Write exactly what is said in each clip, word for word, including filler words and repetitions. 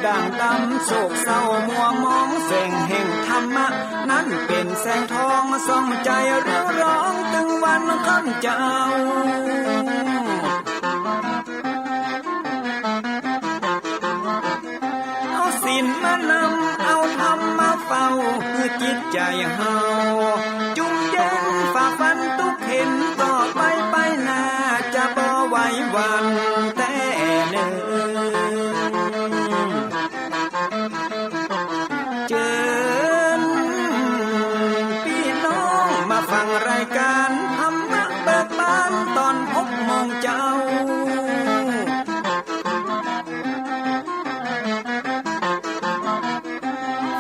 ด่างดำโศกเศร้ามัวหมอง แสงแห่งธรรมะนั้นเป๋นแสงทองส่องใจ๋เรียวร้องตึงวันค่ำเจ้า เอาศีลมานำ เอาธรรมมาเฝ้า หื้อจิตใจ๋เฮา จุ่มเย็นฝ่าฟันตุ๊กข์เข็ญ ต่อไปไปหน้าจะบ่ไหวหวั่นแต๊เน่อ เจิญปี้น้องมาฟังรายก๋านธรรมะเบิกบานต๋อนหกโมงเจ๊า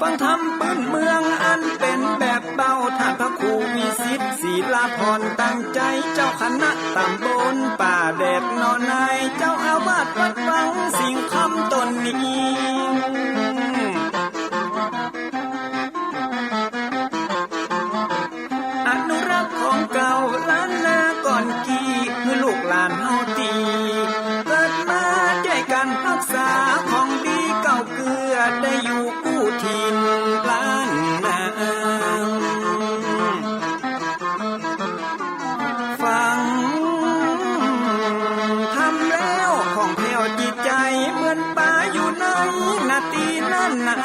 ฟังธรรมปื้นเมืองอันเป๋นแบบเบา ต้านพระครูวิสิทธิ์ ศิลาภรณ์ ตั้งใจ๋ เจ้าคณะต๋ำบลป่าแดดหนอใน เจ้าอาวาสวัดวังสิงห์คำต๋นนี้ อนุรักษ์ของเก่าล้านนาก่อนกี้ หื้อลูกหลานเฮาตี้เกิดมา จ้วยกั๋นฮักษาของดีเก่าเกื้อ ได้อยู่กู้ถิ่นล้านนา ฟังธรรมแล้วผ่องแผ้วจิตใจ๋ เหมือนป๋าอยู่ในนาตี้นั้นนา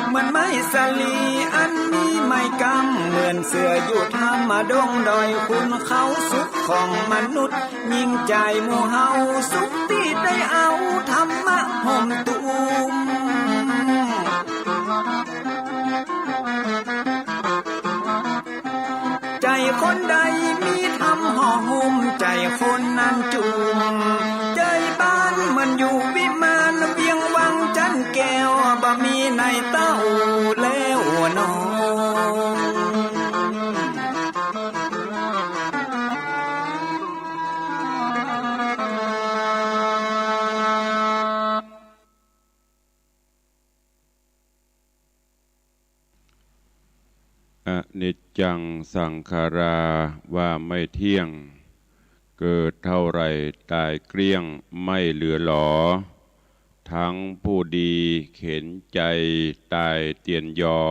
เหมือนไม้สาลีอันมีไม้กำ เหมือนเสืออยู่ถ้ำดงดอยขุนเขา สุขของมนุษย์ยิ่งใจ๋หมู่เฮา สุขตี้ได้เอาธรรมะห่มตุ้ม ใจ๋คนใดมีธรรมห่อหุ้ม ใจ๋คนนั้นจุ่ม ใจ๋บ้านเหมือนอยู่วิมาน เวียงวังจันแก้ว บ่มีในเต้าแล้วนอ อนิจจังสังขารา ว่าไม่เที่ยง เกิดเท่าไหร่ต๋ายเกลี้ยง ไม่เหลือหลอ ทั้งผู้ดีเข็ญใจ๋ต๋ายเตียนยอ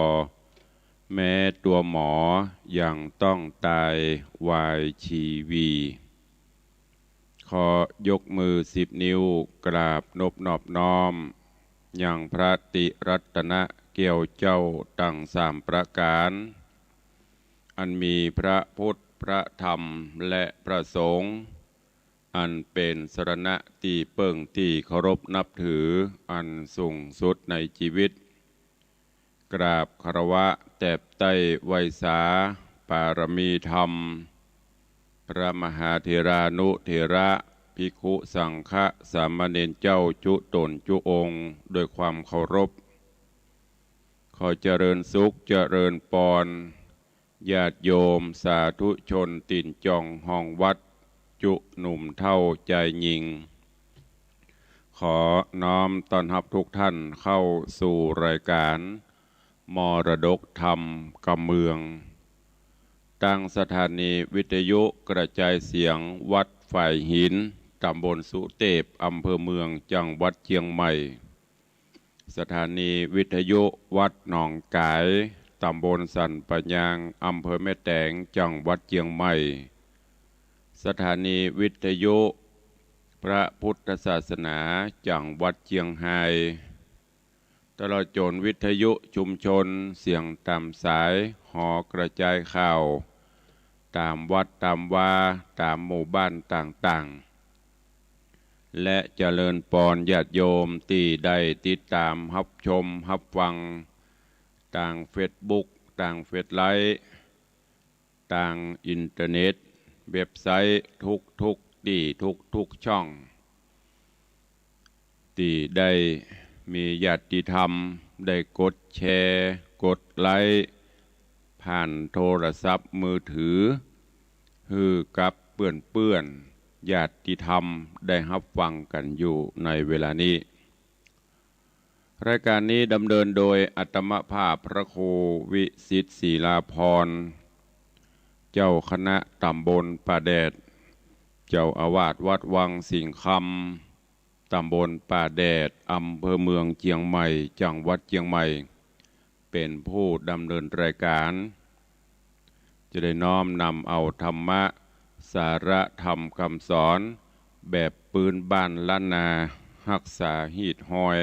แม้ตั๋วหมอยังต้องต๋ายวายชีวี ขอยกมือสิบนิ้วกราบนบนอบน้อม ยังพระติรัตนะแก้วเจ้าตังสามประก๋าน อันมีพระพุทธ พระธรรม และพระสงฆ์ อันเป๋นสรณะตี้เปิ้งตี้เคารพนับถืออันสูงสุดในจีวิต กราบคารวะแตบใต้ไหว้สาปารมีธรรม พระมหาเถรานุเถระ ภิกขุสังฆะ สามเณรเจ้าจุต๋นจุองค์ ด้วยความเคารพ ขอเจริญสุขเจริญปอน ญาติโยมสาธุชนตี๋นจ่องห้องวัด จุหนุ่มเฒ่าจายญิง ขอน้อมต้อนฮับทุกท่านเข้าสู่รายการมรดกธรรมกำเมือง ตางสถานีวิทยุกระจายเสียงวัดฝายหิน ต๋ำบลสุเตพ อำเภอเมือง จังหวัดเจียงใหม่ สถานีวิทยุวัดหนองก๋าย ต๋ำบลสันป่ายาง อำเภอแม่แตง จังหวัดเจียงใหม่ สถานีวิทยุพระพุทธศาสนา จังหวัดเจียงฮาย ตลอดจ๋นวิทยุชุมชนเสียงต๋ามสาย หอกระจายข่าว ต๋ามวัดต๋ามวา ต๋ามหมู่บ้านต่างๆ และเจริญปอนญาติโยมตี้ได้ติดต๋ามฮับชมฮับฟัง ตางเฟซบุ๊ก ตางเฟซไลฟ์ ตางอินเทอร์เน็ต เว็บไซต์ ทุกๆ ตี้ ทุกๆ ช่อง ตี้ได้มีญาติธรรมได้กดแชร์ กดไลค์ ผ่านโทรศัพท์มือถือ หื้อกับเปื้อนๆ ญาติธรรมได้ฮับฟังกั๋นอยู่ในเวลานี้ รายการนี้ดำเนินโดยอาตมาภาพพระครูวิสิทธิ์ศิลาภรณ์ เจ้าคณะต๋ำบลป่าแดด เจ้าอาวาสวัดวังสิงห์คำ ตำบลป่าแดด อำเภอเมืองเจียงใหม่ จังหวัดเจียงใหม่ เป๋นผู้ดำเนินรายก๋าน จะได้น้อมนำเอาธรรมะ สาระธรรมกำสอน แบบปื๊นบ้านล้านนา ฮักษาฮีตฮอย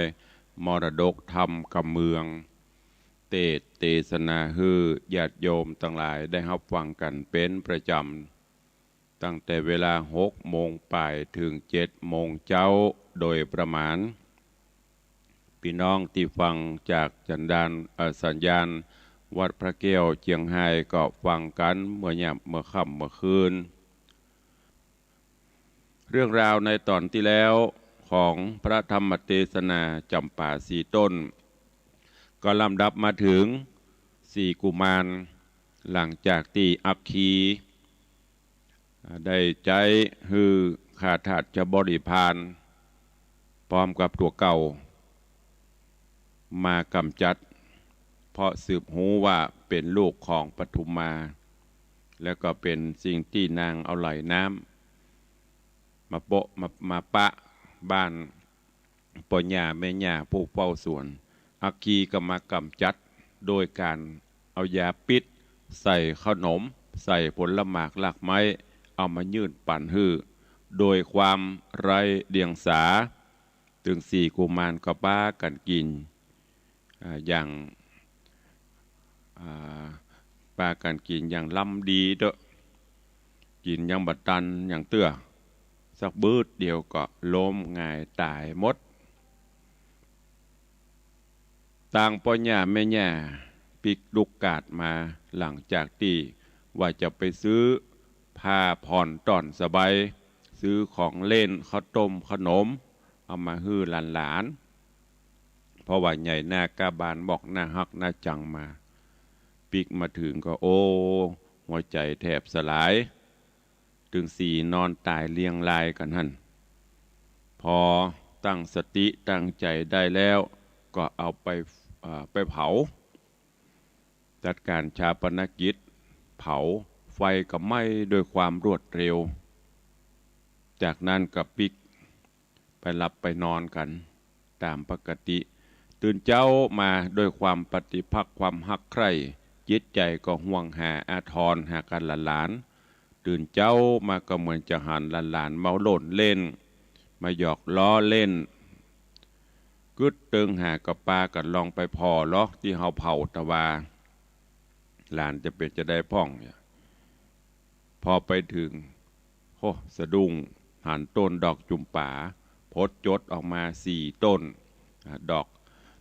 มรดกธรรมกำเมือง เตสน์เตสนาหื้อญาติโยมตังหลายได้ฮับฟังกั๋นเป๋นประจ๋ำ ตั้งแต่เวลาหกโมงป๋ายเถิงเจ็ดโมงเจ๊าโดยประมาณ ปี้น้องตี้ฟังจากสัญญาณ เอ่อ สัญญาณวัดพระแก้วเจียงฮายก็ฟังกั๋นเมื่อยามเมื่อค่ำเมื่อคืน เรื่องราวในต๋อนตี้แล้วของพระธรรมเตสนาจ๋ำปาสี่ต้น ก็ลำดับมาเถิงสี่กุมาร หลังจากตี้อัคคี ได้ใจ๊หื้อข้าทาสบริพาร พร้อมกับตั๋วเก่า มากำจัด เพราะสืบฮู้ว่าเป๋นลูกของปทุมมา แล้วก็เป๋นสิ่งตี้นางเอาไหลน้ำ มาโปะ มา มาปะบ้าน ป้อหญ้าแม่หญ้าผู้เฝ้าสวน อัคคีก็มากำจัดโดยก๋านเอายาปิ๊ษใส่เข้าหนม ใส่ผลหมากรากไม้ เอามายื่นปั๋นหื้อ โดยความไร้เดียงสา ตึงสี่กุมารก็ปากั๋นกิ๋น อ่า อย่าง อ่า ปากั๋นกิ๋นอย่างลำดีเต๊อะ กิ๋นยังบ่ตันอย่างเตื้อ สักบึดเดียวก็ล้มหงายต๋ายหมด ตางป้อหญ้าแม่หญ้าปิ๊กลุกกาดมา หลังจากตี้ว่าจะไปซื้อผ้าผ่อนต้อนสบาย ซื้อของเล่น ข้าวต้มขนม เอามาหื้อหลานๆ เพราะว่าใหญ่หน้ากล้าบานมอก น่าฮักน่าจังมา ปิ๊กมาเถิงก็ โอ้ หัวใจ๋แถบสลาย ตึงสี่นอนต๋ายเรียงรายกั๋นหั้น พอตั้งสติตั้งใจ๋ได้แล้ว ก็เอาไป เอ่อ ไปเผา จัดก๋านฌาปนกิจ เผา ไฟก็ไหม้ด้วยความรวดเร็ว จากนั้นก็ปิ๊ก ไปหลับไปนอนกั๋นต๋ามปกติ ตื่นเจ๊ามาด้วยความปฏิภาคความฮักใคร่ จิตใจ๋ก็ห่วงหาอาทรหากั๋นหลานๆ ตื่นเจ๊ามาก็เหมือนจะหันหลานๆ มาโล่นเล่น มาหยอกล้อเล่น กึ๊ดเติงหาก็ปากั๋นลองไปผ่อลอตี้เฮาเผาตะวา หลานจะเป๋นจาใดพ่องเนี่ย พอไปเถิง โห สะดุ้ง หันต้นดอกจุ๋มป๋า ผดจดออกมาสี่ต้น อ่า ดอก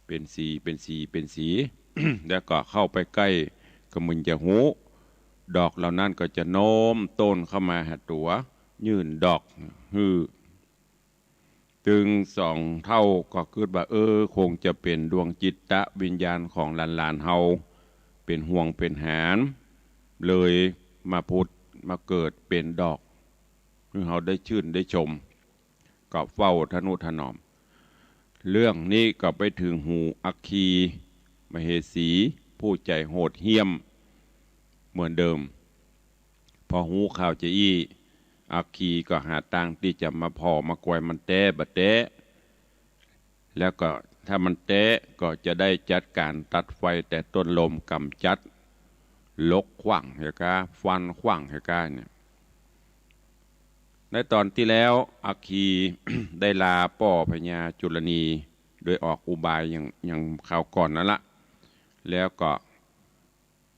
เป๋นสี เป๋นสี เป๋นสี แล้วก็เข้าไปใก้ ก็เหมือนจะฮู้ ดอกเหล่านั้นก็จะโน้มต้นเข้ามาหาตั๋ว ยื่นดอกหื้อ ตึงสองเฒ่าก็กึ๊ดว่า เออ คงจะเป๋นดวงจิตวิญญาณของหลานๆ เฮา เป๋นห่วงเป๋นหาญ เลยมาผุดมาเกิดเป๋นดอก หื้อเฮาได้ชื่นได้ชม ก็เฝ้าทะนุถนอม เรื่องนี้ก็ไปเถิงหูอัคคีมเหสี ผู้ใจ๋โหดเหี้ยมเหมือนเดิม พอฮู้ข่าวจาอี้ อัคคีก็หาตางตี้จะมาผ่อมาควยมันแต๊บ่แต๊ แล้วก็ถ้ามันแต๊ก็จะได้จัดก๋านตัดไฟแต่ต้นลม ก๋ำจัด ลกขว้างเหียก้า ฟันขว้างเหียก้าเนี่ย ในต๋อนตี้แล้ว อัคคีได้ลาป้อพญาจุลนี โดยออกอุบายอย่าง อย่างคราวก่อนนั้นละ แล้วก็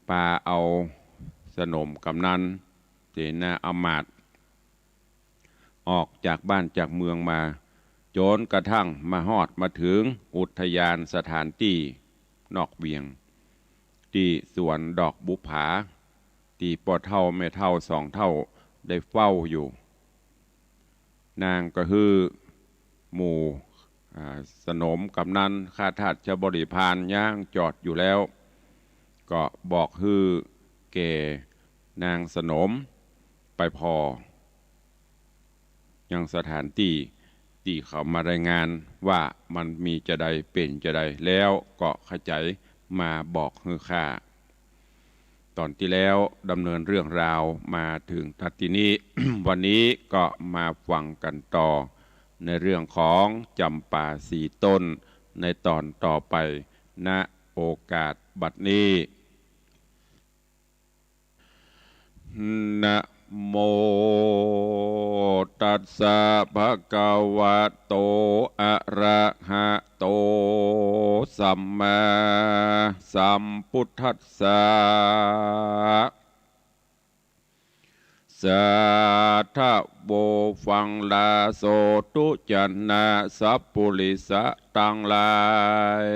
ปาเอาสนมกำนัน เสนาอำมาตย์ ออกจากบ้านจากเมืองมา จ๋นกระทั่งมาฮอดมาเถิงอุทยานสถานตี้นอกเวียง ตี้สวนดอกบุปผา ตี้ป้อเฒ่าแม่เฒ่าสองเฒ่าได้เฝ้าอยู่ นางก็หื้อหมู่ อ่า สนมกำนัน ข้าทาสบริพารย่างจอดอยู่แล้ว ก็บอกหื้อแก่นางสนมไปผ่อยังสถานตี้ ตี้เขามารายงานว่ามันมีจาใดเป๋นจาใด แล้วก็ขะใจ๋มาบอกหื้อข้า ต๋อนตี้แล้วดำเนินเรื่องราวมาเถิงตั๊ดตี้นี้ วันนี้ก็มาฟังกั๋นต่อในเรื่องของจ๋ำปาสี่ต้นในต๋อนต่อไป ณ โอกาสบัดนี้ นะโมตัสสะ ภะคะวะโต อะระหะโต สัมมาสัมพุทธัสสะ สาธะโว ฟังลาโส ทุจนะสัปปุริสะตังหลาย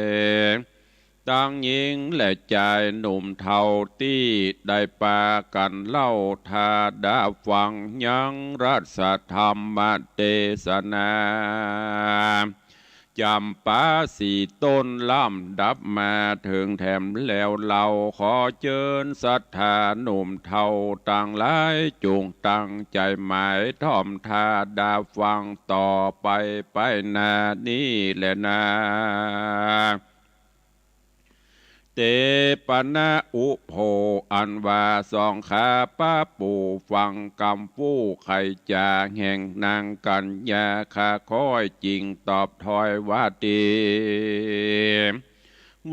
ตังญิงและจายหนุ่มเฒ่าตี้ได้ปากั๋นเล่าถ้าดาฟังยังรัสธรรมเตสนา จ๋ำปาสี่ต้นลำดับมาเถิงแถมแล้ว เฮาขอเจิญศรัทธาหนุ่มเฒ่าตังหลาย จุ่งตั้งใจ๋หมายถ่อมถ้าดาฟังต่อไปไปหน้านี้แลนา เตปะนะอุโภ อันว่าสองข้าป้าปู่ฟังกำฟู่ไขจ๋าแห่งนางกัญญา ข้าค่อยจิ่งตอบถ้อยว่าดี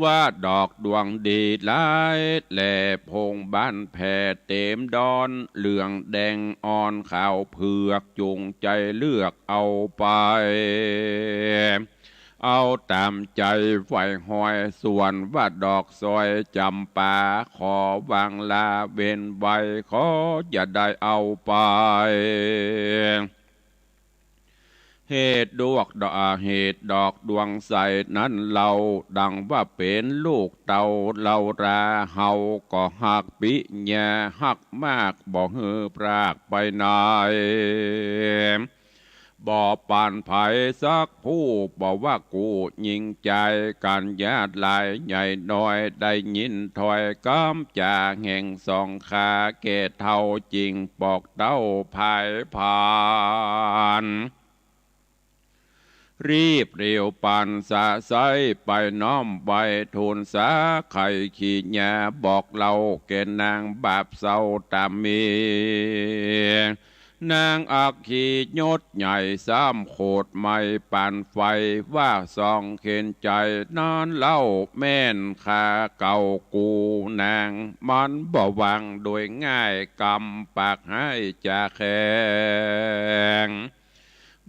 ว่าดอกดวงดีหลายแล ผงบ้านแผ่เต๋มดอน เหลืองแดงอ่อนขาวเผือก จุ่งใจ๋เลือกเอาไป เอาต๋ามใจ๋ใฝ่ฮอย ส่วนว่าดอกสร้อยจ๋ำปา ขอวางลาเว้นไว้ ขออย่าได้เอาไป เหตุดวกดอ เหตุดอกดวงใสนั้นเล่า ดังว่าเป๋นลูกเต้าเล่ารา เฮาก็ฮักปิญาฮักมาก บ่หื้อพรากไปไหน บ่ปันใผสักผู้ บ่ว่ากู้ญิงจาย กั๋นญาติหลายใหญ่น้อย ได้ยินถ้อยกำจ๋าแห่งสองข้าแก่เฒ่า จิ่งบอกเต้าผายผาน รีบเร็วปันสะใสไปน้อมไหว้ ทูลสาไขขีญา บอกเล่าแก่นางบาปเศร้าต๋ามมี นางอัคคียศใหญ่ซ้ำโขดไหม้ปานไฟ ว่าส่องเข็ญใจ๋นั้นเล่า แม่นข้าเก่ากู้นาง มันบ่วางโดยง่าย กำปากฮ้ายจ๋าแข็ง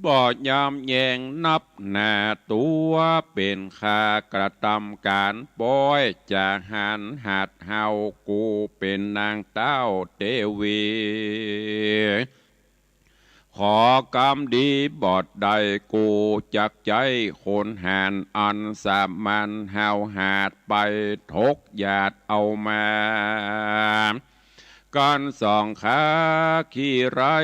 บ่ยำแยงนับหน้าตั๋ว เป๋นข้ากระตำก๋านป๊อย จ๋าหันหัดเฮา กู้เป๋นนางเต้าเตวี ขอกำดีบ่ได้ กู้จักใจ๊คนหาญ อันสามัญห้าวหาดไป ถกหยาดเอามา กั๋นสองข้าขี้ไร้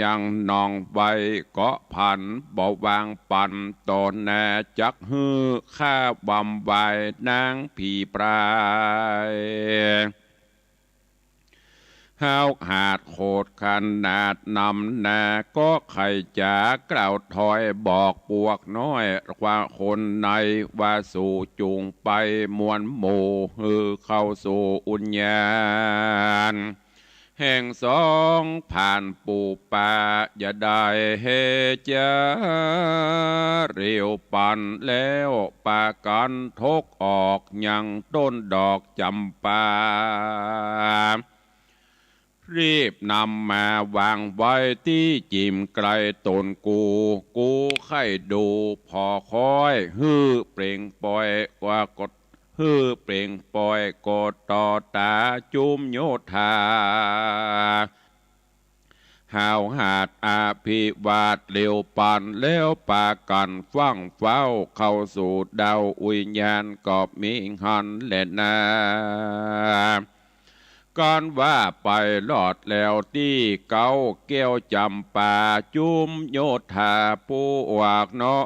ยังนองไว้ เกาะผันบ่วางปัน ต่อหน้าจักหื้อข้าบำวายนางผีปราย ห้าวหาดโขดขนาดนำหน้า ก็ไขจ๋ากล่าวถ้อยบอกปวกน้อย ว่าคนในว่าสู่จุ่งไปมวลหมู่ หื้อเข้าสู่อุญญาณ แห่งสองผ่านปู่ป้า อย่าได้เฮจ๋า เร็วปันแล้วปากั๋นถกออก ยังต้นดอกจ๋ำปา รีบนำมาวางไว้ตี้จิ่มไกลต๋นกู กูใค่ดูผ่อค้อย หื้อเปล่งป่อยกว่ากด หื้อเปล่งป่อยกดต่อต๋าจุมโยธา ห้าวหาดอภิวาทเร็วปันแล้วปากั๋นฟั่งเฝ้า เข้าสู่ดาวอุญญาณก็มีหั้นแลนา กั๋นว่าไปรอดแล้วตี้เก๊าแก้วจ๋ำปา จุมโยธาปวกน้อ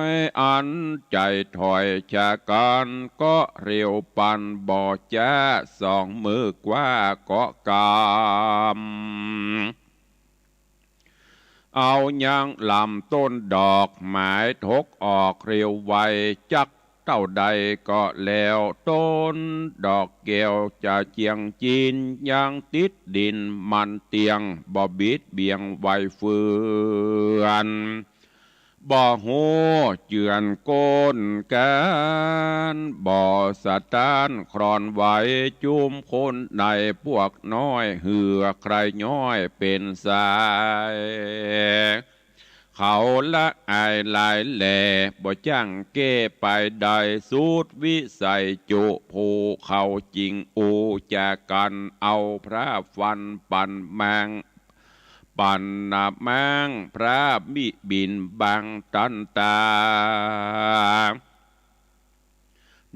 ย อันใจ๋ถอยชะกั๋นก็เร็วปันบ่จ๊า สองมือคว้าเกาะกำ เอายังลำต้นดอกหมายถกออกเร็วไว จัก เต้าใดก็แล้ว ต้นดอกแก้วจะเจียงจีน ยังติดดินมั่นเตี้ยง บ่บิดเบี่ยงไหวเฟือน บ่ฮู้เจือนก้นกัน บ่สะต้านคลอนไหว จุมคนในปวกน้อย เหื่อใคร่ย้อยเป๋นสาย เขาละอายหลายแหล่ บ่จ้างแก้ไปได้ สุดวิสัยจุผู้เขาจิ่ง อู้จากั๋นเอาพระฟันปันแมง ปันนะแมง พระมิบินบางตันตา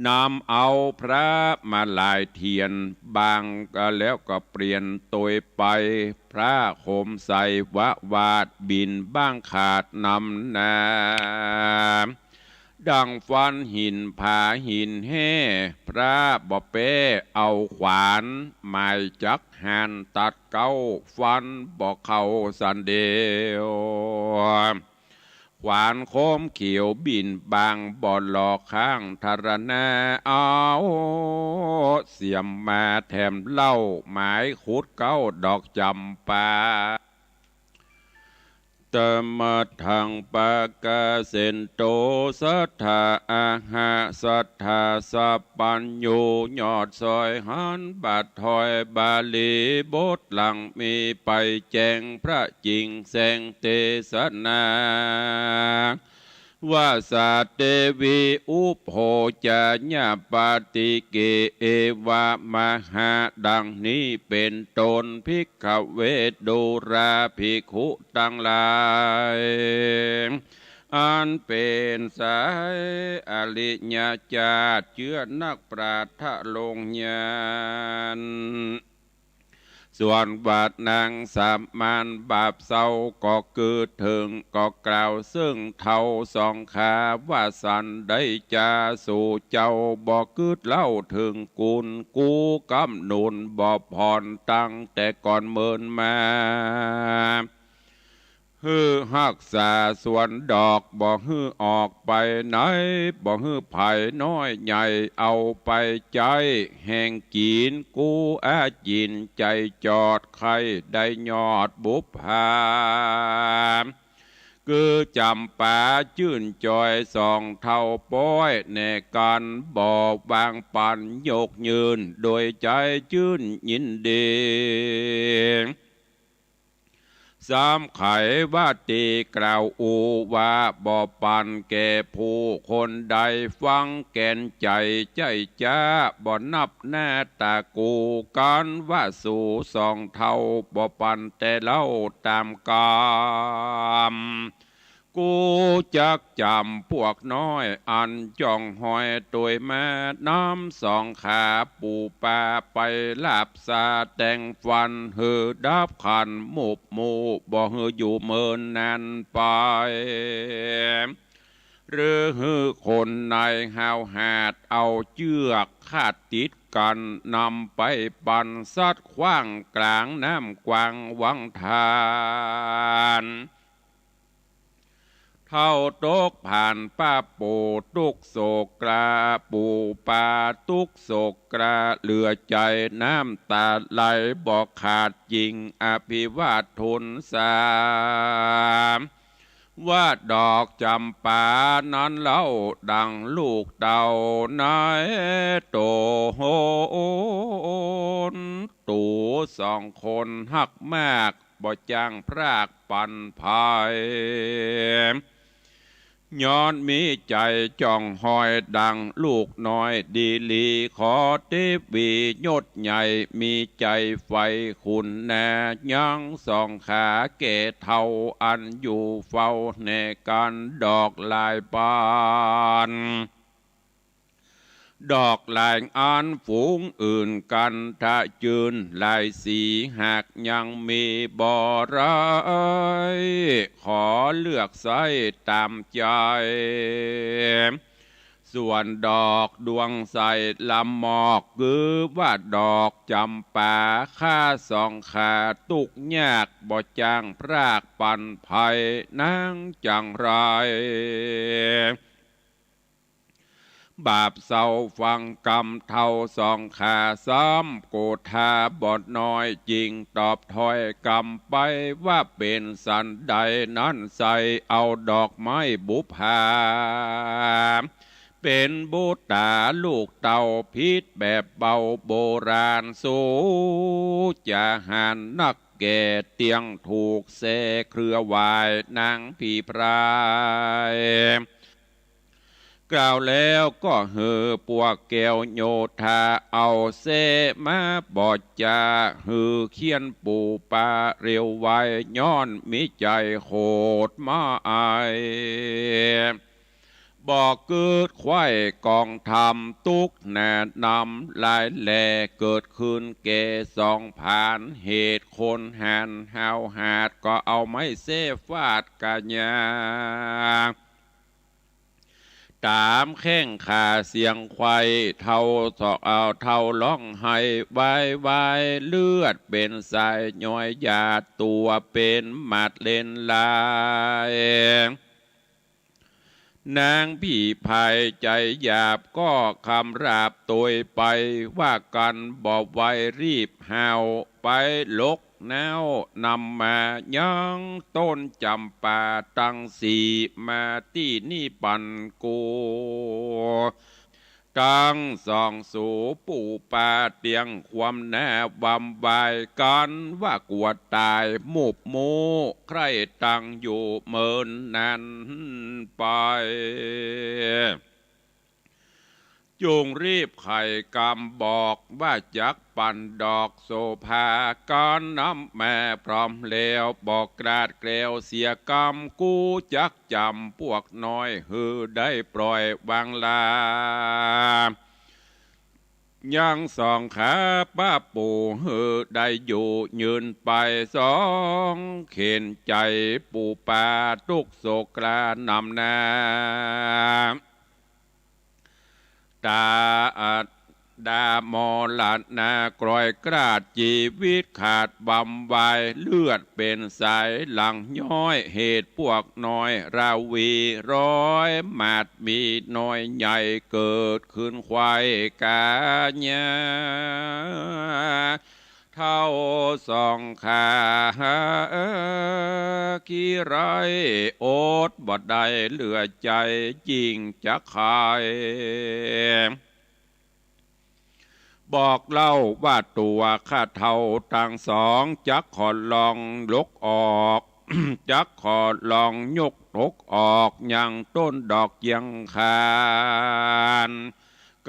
นำเอาพระมาหลายเถียร บางก็แล้วก็เปลี่ยนตวยไป พระโคมใสวะวาดบินบ้างขาดนำนา ดังฟันหินผาหินแห่ พระบ่แป้เอาขวาน หมายจักหันตัดเก๊า ฟันบ่เข้าสันเดียว ขวานโคมเขียวบิ่นบาง บ่หลอกข้างธรณา เอาเสียมมาแถมเล่า หมายขุดเก๊าดอกจ๋ำปา ตะมะทังปะกะเสนโต สัตถาอะหะสัตถาสัพพัญญู ยอดซอยหันบาทถอย บาลีบทหลังมีไปแจ้ง พระจิ่งแสงเตสนา วาสาเตวิอุปโภจาญาปาติเก เอวะมะหะ ดังนี้เป๋นต้น ภิกขเว ดูราภิกขุตังหลาย อันเป๋นสายอริยจาติ เจื้อนักปราชญ์ทะลงญาณ ส่วนบาทนางสามานบาปเศร้า ก็เกิดเถิง ก็กล่าวเซิ่งเฒ่าสองขาว่า สันได้จาสู่เจ้า บ่กึ๊ดเล่าเถิงกุณ กูกำหนุนบ่ผ่อนตั้งแต่ก่อนเมินมา หื้อฮักษาสวนดอก บ่หื้อออกไปไหน บ่หื้อใผน้อยใหญ่เอาไปใจ๊ แห่งกิ๋น กูอาจิ่นใจ๋จอด ใค่ได้ยอดบุปผา คือจ๋ำปาจื้นจอย สองเฒ่าป๊อยแหน่กั๋น บ่วางปั๋นยกยื่น โดยใจ๋จื้นยินดี สามไขว่าตีกล่าวอู้ว่า บ่ปันแก่ผู้คนใด ฟังแก่นใจ๋ใจ้จ๊า บ่นับหน้าต๋ากู๋กั๋น ว่าสูสองเฒ่า บ่ปันแต่เล่าต๋ามกำ กูจักจ๋ำปวกน้อย อันจ้องฮอยตวยมา นำสองขาปู๋ปาไปลาบสาแตงฟัน หื้อดับขันมุบหมู่ บ่หื้ออยู่เมินนานไป หรือหื้อคนในฮาวหาด เอาเจื้อกคาดติดกั๋น นำไปปันสัตว์ขว้างก๋างน้ำกว้างวังทาน เฒ่าตกผ่านป้าปู๋ตุ๊กโศกกรา ปู๋ปาตุ๊กโศกกรา เหลือใจ๋น้ำต๋าไหลบ่ขาดจิ่ง อภิวาททูลสา ว่าดอกจ๋ำปานั้นเล่า ดังลูกเต้าในโต๋น ตู๋สองคนฮักมาก บ่จ้างพรากปันไผ ย้อนมีใจ๋จ้องฮอยดังลูกน้อยดีหลี ขอเตวียศใหญ่มีใจ๋ใฝ่คุณนา ยังสองขาแก่เฒ่าอันอยู่เฝ้าแหน่กั๋นดอกหลายปัน ดอกหลายอันฝูงอื่นกั๋นทะจื้น หลายสีหากยังมีบ่ไร ขอเลือกใส้ต๋ามใจ๋ ส่วนดอกดวงใสละมอก คือว่าดอกจ๋ำปา ข้าสองขาตุ๊กยาก บ่จ้างพรากปันไผ นางจั๋งไร บาปเศร้าฟังกำเฒ่าสองขาซ้ำ โกธาบ่น้อยจึงตอบถ้อยกำไป ว่าเป๋นสันใดนั้นไซ เอาดอกไม้บุปผา เป๋นบุตราลูกเต้า ผิดแบบเบาโบราณ สูจะหาญนักแก่ เตี้ยงถูกแสเครือหวายนางผีพราย กล่าวแล้วก็หื้อปวกแก้วโยธา เอาแสมาบอดจา หื้อเฆี่ยนปู่ปาเร็วไว ย้อนมีใจ๋โขดมาอาย บ่เกิดไขว้กองธรรม ตุ๊กข์หนานำหลายแล เกิดขึ้นแก่สองผาน เหตุคนหาญห้าวหาด ก็เอาไม้แส้ฟาดกะยา ต๋ามแข้งขาเสียงไขว้ เฒ่าเฒ่า เฒ่าร้องไห้วายวาย เลือดเป๋นสายย้อยหยาด ตั๋วเป๋นหมาดเล็นลาย นางผีพรายใจ๋หยาบก็คำราบตวยไป ว่ากั๋นบ่ไหวรีบห้าว ไปหลกแน้วนำมายังต้นจ๋ำปาตังสี่ มาตี้นี่ปันกู ตังสองสูปู่ปาเตี้ยงความหน้าวำวายกั๋น ว่ากั๋วต๋ายมุบมู่ ใคร่ตังอยู่เมินนั้นไป จุ่งรีบไขกำบอก ว่าจักปันดอกโสภา กั๋นนำมาพร้อมแล้ว บอกกราดแกล้วเสียกำ กูจักจ๋ำปวกน้อย หื้อได้ปล่อยวางลา ยังสองขาป้าปู่ หื้อได้อยู่ยืนไป สองเข็ญใจ๋ปู่ปา ตุ๊กข์โศกกล้านำหน้า ต๋าอัดดามรณะ กร่อยกราดจีวิตขาดวำวาย เลือดเป๋นสายหลังย้อย เหตุปวกน้อยราวีร้อย หมาดมีน้อยใหญ่ เกิดขึ้นไขว้กะยา เฒ่าสองขาขี้ร้าย อดบ่ได้เหลือใจ๋ จึงจะไข บอกเล่าว่าตั๋วข้าเฒ่าตังสอง จักขอลองหลกออก จักขอลองยกหลกออก ยังต้นดอกเยียงคาน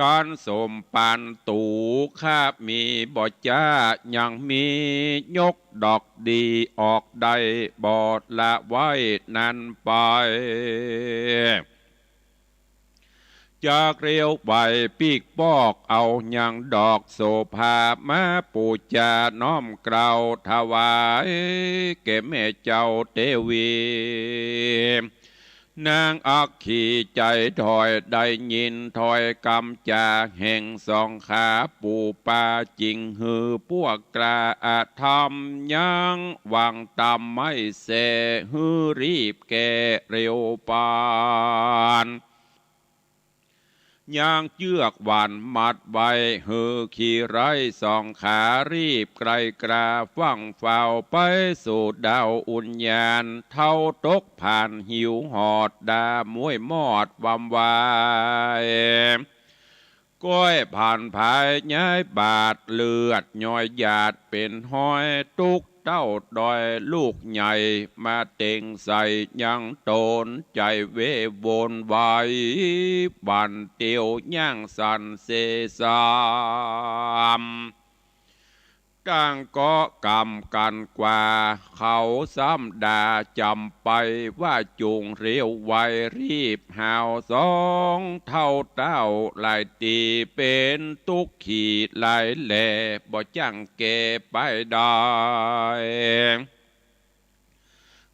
กั๋นสมปานตั๋วข้ามีบ่จ๊า ยังมียกดอกดีออกได้บ่ละไว้นั้นไป จักเรียวไหวปิ๊กปอก เอายังดอกโสภา มาปู๋จาน้อมเกล้าถวาย แก่แม่เจ้าเตวี นางอัคคีใจ๋ถ้อย ได้ยินถ้อยกำจ๋าแห่งสองขาปู่ปา จึงหื้อปวกกล้าธรรม ยังวางต๋ามไม้แส้ หื้อรีบแก้เร็วปาน ยังเจื้อกหวันมัดไว้ หื้อขี้ร้ายสองขารีบไกลกล้า ฟั่งฟ้าวไปสู่ดาวอุญญาณ เฒ่าตกผานหิวหอด ดาม้วยมอดวำวาย ก้อยผานผายย้ายบาด เลือดย้อยหยาดเป๋นฮ้อย ตุ๊กเต้าด้อยลูกใหญ่ มาเต็งใส่ยังต๋น ใจ๋เววนไหว บั่นเตียวย่างสั่นเซซาม ต่างก็กำกั๋นกว่า เขาซ้ำด่าจ๋ำไป ว่าจุ่งเร็วไวรีบหาว สองเฒ่าเต้าหลายตี๋ เป๋นตุ๊กขีหลายแล บ่จั่งแก้ไปได้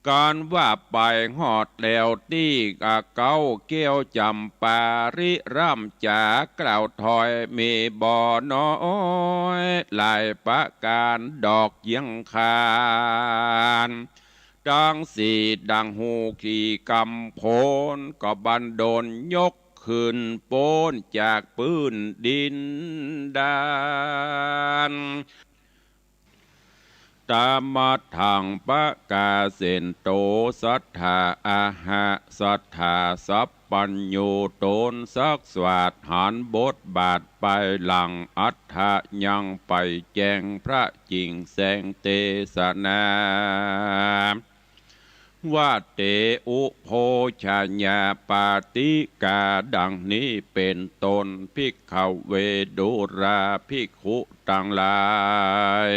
กั๋นว่าไปฮอดแล้วตี้ อ่า เก๊าแก้วจ๋ำปาริร่ำจ๋ากล่าวถ้อย มีบ่น้อยหลายประก๋าน ดอกเยียงคานตังสี่ ดังฮู้ขีกำโพน ก็บันดลยก ขึ้นป๊นจากปื๊นดินดาน ตะมัทธัง ปะกาเสนโต สัตถา อะหะ สัตถา สัพพัญญู ต๋นสักสวาดหันบทบาทไปหลัง อัฏฐะ ยังไปแจ้งพระจิ่งแสงเตสนา วะเต อุโภชะยาปาติกา ดังนี้เป๋นต้น ภิกขเว ดูราภิกขุตังหลาย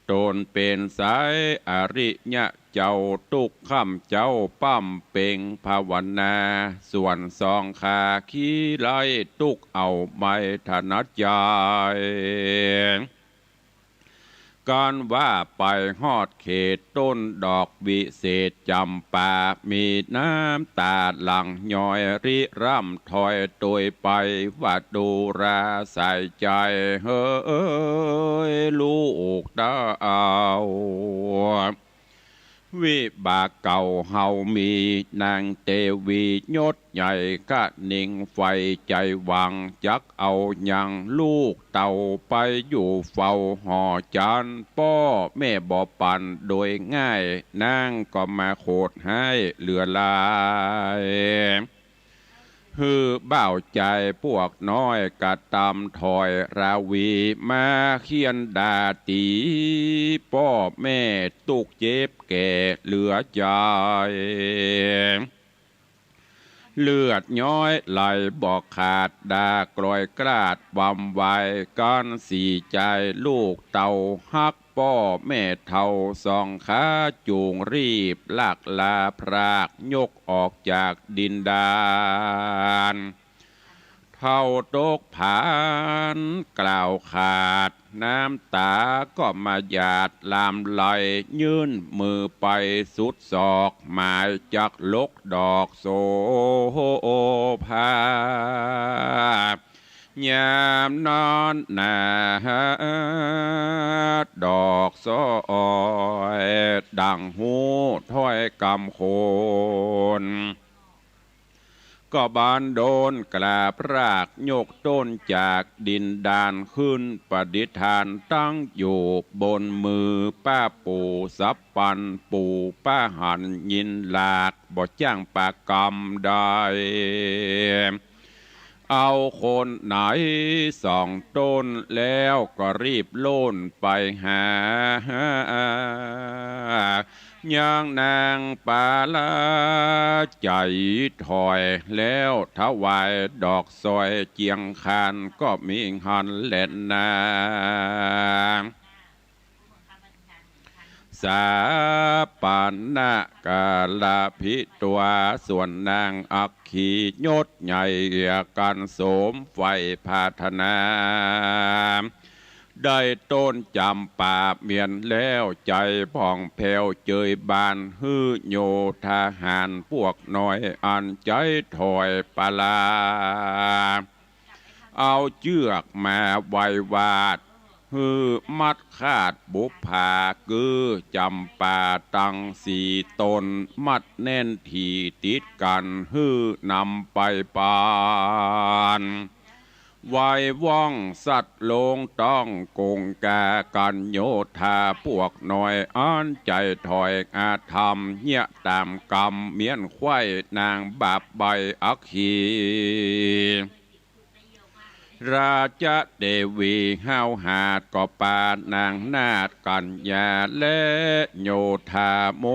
ต๋นเป๋นไสย อริยะเจ้า ตุ๊กค่ำเจ๊า ปำเพ็งภาวนา ส่วนสองข้าขี้ไล่ ตุ๊กเอาไม่ถนัดใจ๋ กันว่าไปฮอดเขตต้นดอกวิเศษจ๋ำปา มีน้ำต๋าหลั่งย้อยริร่ำถอยตวยไป ว่าดูราสายใจ๋ เฮย ลูกเต้า วิบากเก่าเฮามี นางเตวียศใหญ่ คะนิงใฝ่ใจ๋หวัง จักเอายังลูกเต้าไปอยู่เฝ้าหอจันทร์ ป้อแม่บ่ปันโดยง่าย นางก็มาโขดฮ้ายเหลือหลาย หื้อบ่าวจายปวกน้อยกระตำถอยราวี มาเฆี่ยนด่าตี๋ ป้อแม่ตุ๊กเจ็บแก่เหลือใจ๋ เลือดย้อยไหลบ่ขาด ด่ากลอยกราดวำวาย กั๋นสี่จายลูกเต้าฮัก ป้อแม่เฒ่าสองข้าจูงรีบ ลักลาพราก ยกออกจากดินดาน เฒ่าตกผานกล่าวขาด น้ำต๋าก็มาหยาดหลั่งไหล ยื่นมือไปสุดศอก หมายจักหลกดอกโสภา ยามนั้นนา ดอกสอยดั่งฮู้ถ้อยกำคน ก็บันดลกราบพราก ยกต๋นจากดินดาน ขึ้นประดิษฐานตั้งอยู่บนมือ ป้าปู่สัพพันปู่ป้าหันยินหลาก บ่จ้างปากกำใด เอาคนไหนสองต๋นแล้วก็รีบโล่นไปหา ยังนางปาลาใจ๋ถอย แล้วถวายดอกสอยเจียงคานก็มีหั้นแลนา สาปนกาลาภิตวา ส่วนนางอัคคียศใหญ่กั๋นสมใฝ่ปรารถนา ได้ต๋นจ๋ำปาเมียนแล้ว ใจ๋ผ่องแผ้วเจยบาน หื้อโยธาหารปวกน้อย อันใจ๋ถอยปาลา เอาเจื้อกมาไว้วาด หื้อมัดคาดบุปผา คือจ๋ำปาตังสี่ต๋น มัดแน่นถี่ติดกั๋น หื้อนำไปปาน ไว้ว่องสัตว์ลงต้องกงกา กั๋นโยธาปวกน้อย อันใจ๋ถอยอาธรรม เยียะต๋ามกำเมียนไขว้ นางบาปใบ้อัคคี ราชเตวีห้าวหาด ก็ปานางนาฏกัญญา และโยธาม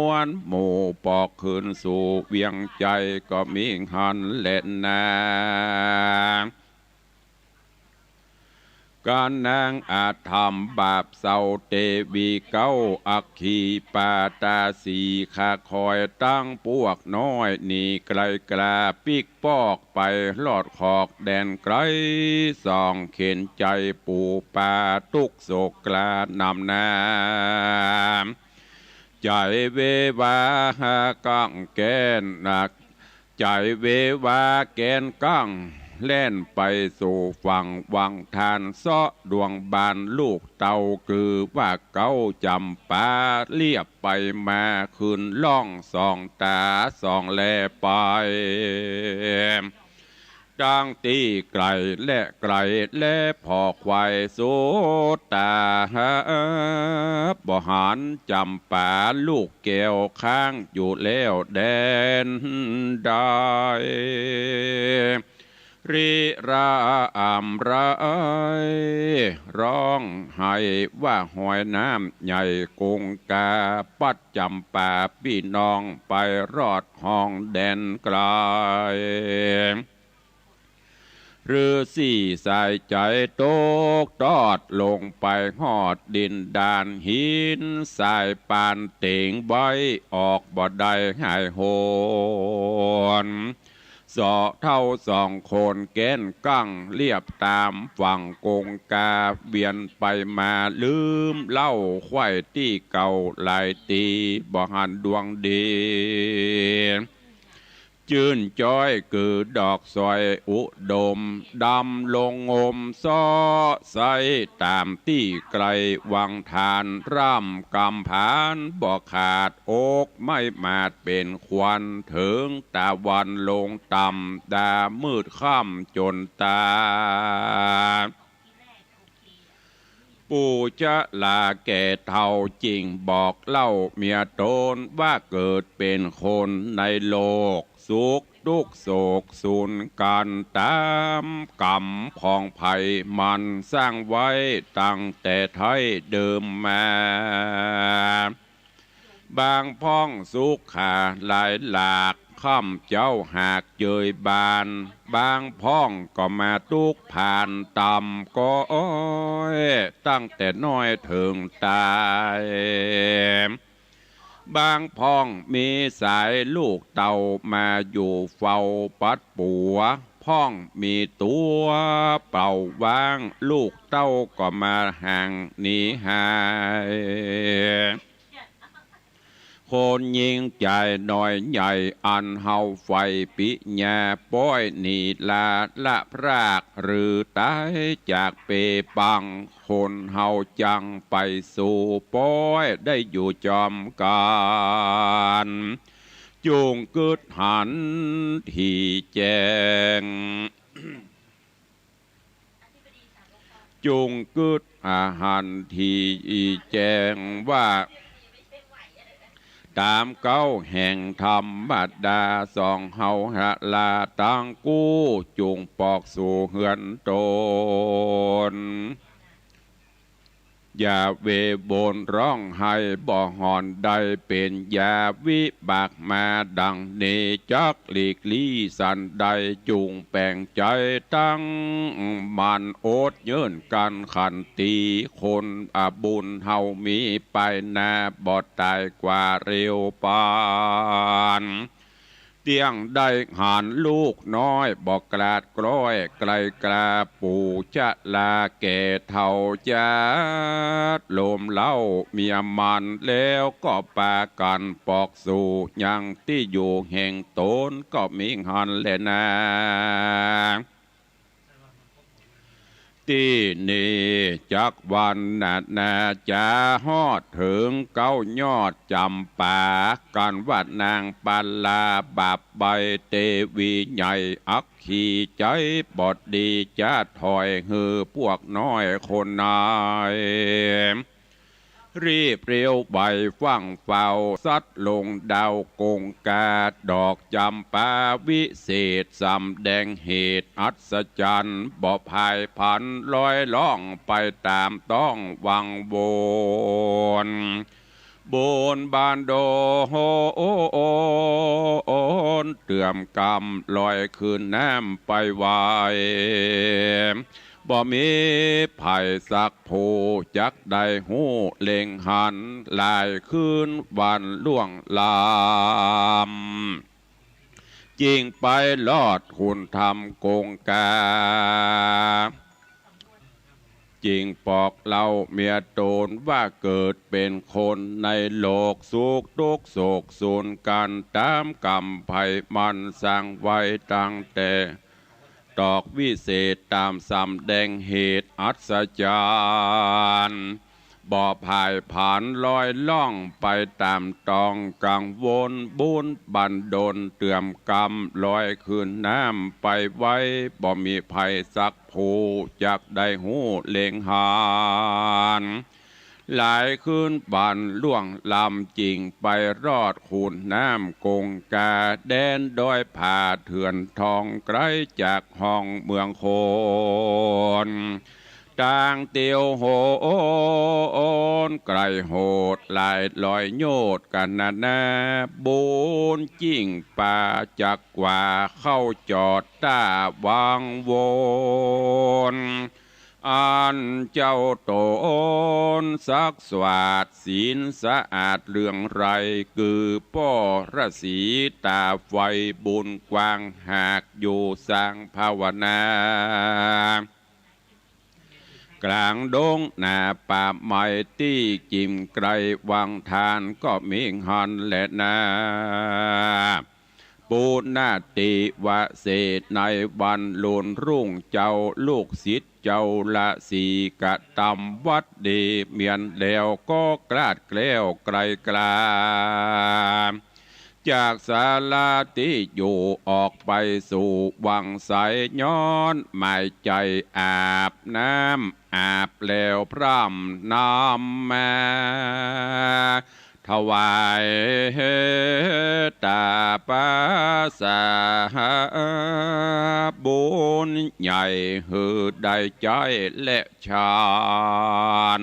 วลหมู่ปอก คืนสู่เวียงใจ๋ก็มีหั้นแลนา กั๋นนางอาธรรมบาปเศร้าเตวีเก๊า อัคคีปาตาสีข้าคอย ตังปวกน้อยหนีไกลกล้า ปิ๊กปอกไปลอดขอกแดนไกล ส่องเข็ญใจ๋ปู่ป้าตุ๊กโศกกล้านำหน้า ใจ๋เววาก้างแก้นหนัก ใจ๋เววาแก้นก้าง แล่นไปสู่ฝั่งวังทาน เซาะดวงบานลูกเต้า คือว่าเก๊าจ๋ำปา เลียบไปมาขึ้นล่องส่องต๋าส่องแลไป ตังตี้ใก้และไก๋ และผ่อควายสุดต๋า บ่หันจ๋ำปาลูกแก้ว ค้างอยู่แล้วแดนใด ริระอำไร ฮ้องไห้ว่าหอยน้ำใหญ่กงกา ปัดจ๋ำปาปี้น้องไปรอดห้องแดนไก๋ ฤๅษีสายใจ๋ตกตอดลงไปฮอดดินดาน หินสายปานเต๋งไว้ ออกบ่ได้หายหน เซาะเต้าสองคนแก้นกั้ง เลียบต๋ามฝั่งกงกา เวียนไปมาลืมเล่า ใค่ตี้เก่าหลายตี๋ บ่หันดวงดี จื้นจ้อยกือดอกสอยอุดม ดำรงงมเซาะไส้ต๋ามตี้ไก๋ วังทานร่ำกำผานบ่ขาด อกไม้หมาดเป๋นควัน เถิงตะวันลงต่ำ ดามืดค่ำจ๋นต๋า ปู่ชราแก่เฒ่าจึ่งบอกเล่าเมียต๋นว่า เกิดเป๋นคนในโลก สุขตุ๊กข์โศกสูญกั๋น ต๋ามก๋รรมของใผมัน สร้างไว้ตั้งแต่ไท้เดิมมา บางพ่องสุขาหลายหลาก ค่ำเจ๊าหากเจยบาน บางพ่องก็มาตุ๊กข์ผ่านต่ำก็อ้อย ตั้งแต่น้อยเถิงต๋าย บางพ่องมีสายลูกเต้ามาอยู่เฝ้าปัดปั๋ว พ่องมีตั๋วเป่าว้าง ลูกเต้าก็มาห่างหนีหาย คนยิ่งใจ๋น้อยใหญ่ อันเฮาใฝ่ปิญญา ป้อยหนีลาละพราก หรือต๋ายจากเปปัง คนเฮาจั่งไปสู่ ป้อยได้อยู่จอมกั๋น จุ่งกึ๊ดหันถี่แจ้ง จุ่งกึ๊ดหันถี่แจ้งว่า ต๋ามเก๊าแห่งธรรมดา สองเฮาหะลาตังกู้ จุ่งปอกสู่เฮือนต๋น อย่าเววอนฮ้องไห้บ่หอน ได้เป๋นยาวิบากมาดังนี้ จักหลีกลี้สันใด จุ่งแป๋งใจ๋ตั้งมั่น อดเยินกั๋นขันตี คนอบุญเฮามีไปหน้า บ่ต๋ายกว่าเร็วปาน เตี้ยงได้หันลูกน้อย บ่กลาดกล้อยไก๋กล้า ปู่ชราแก่เฒ่าจัดโลมเล้าเมียมัน แล้วก็ปากั๋นปอกสู่ ยังตี้อยู่แห่งต๋นก็มีหันแลนา ตี้นี้จักวันนานา จะฮอดเถิงเก๊ายอดจ๋ำปา กั๋นว่านางปาลาบาบใบ เตวีใหญ่อัคคีใจ๋บ่ดี จะถอยหื้อพวกน้อยคนใน รีบเร็วไวฟั่งเฝ้า สัตว์ลงดาวกงกา ดอกจ๋ำปาวิเศษ สำแดงเหตุอัศจรรย์ บ่พายผันลอยล่องไปต๋ามต้องวังวน บนบานโดน เตื่อมกำลอยขึ้นน้ำไปไว บ่มีใผสักผู้จักได้ฮู้เล็งหัน หลายคืนวันล่วงลำ จึงไปลอดขุนธรรมกงกา จึงปอกเล่าเมียต๋นว่าเกิดเป๋นคนในโลก สุขตุ๊กข์โศกสูญกั๋นต๋ามกรรมใผมันสร้างไว้ตั้งแต่ ดอกวิเศษต๋ามสำแดงเหตุอัศจรรย์ บ่ผ่ายผลาญลอยล่องไปต๋ามตองกังวล บุญบันดลเติ่มกำลอยขึ้นน้ำไปไว บ่มีใผสักผู้จักได้ฮู้เล็งหัน หลายคืนวันล่วงลำจิ่งไปรอดขุนน้ำกงกา แดนดอยผาเถื่อนทองไกลจากห้องเมืองคน ตางเตียวโหนไกลโหดหลายร้อยโยชน์กั๋นนานา บุญจิ่งปาจักกว่าเข้าจอดต้าวังวน อันเจ้าต๋นศักดิ์สวาสดศีลสะอาดเลื่องไร้ คือป้อฤๅษีต๋าไฟบุญกว้างหากอยู่สร้างภาวนา ก๋างดงหน้าป่าไม้ตี้จิ่มไกลวังทานก็มีหั้นแลนา ปุณณติวเสสในวันลุนรุ่งเจ้าลูกศิษย์เจ้าฤๅษีกระตำวัตรดีเมียนแล้วก็กลาดแคล้วไกลกลา จากศาลาตี้อยู่ออกไปสู่วังไสย้อนหมายใจ๋อาบน้ำอาบแล้วพร่ำนำมา ถวายต๋าปาสาบุญใหญ่หื้อได้ใจ๊และฉัน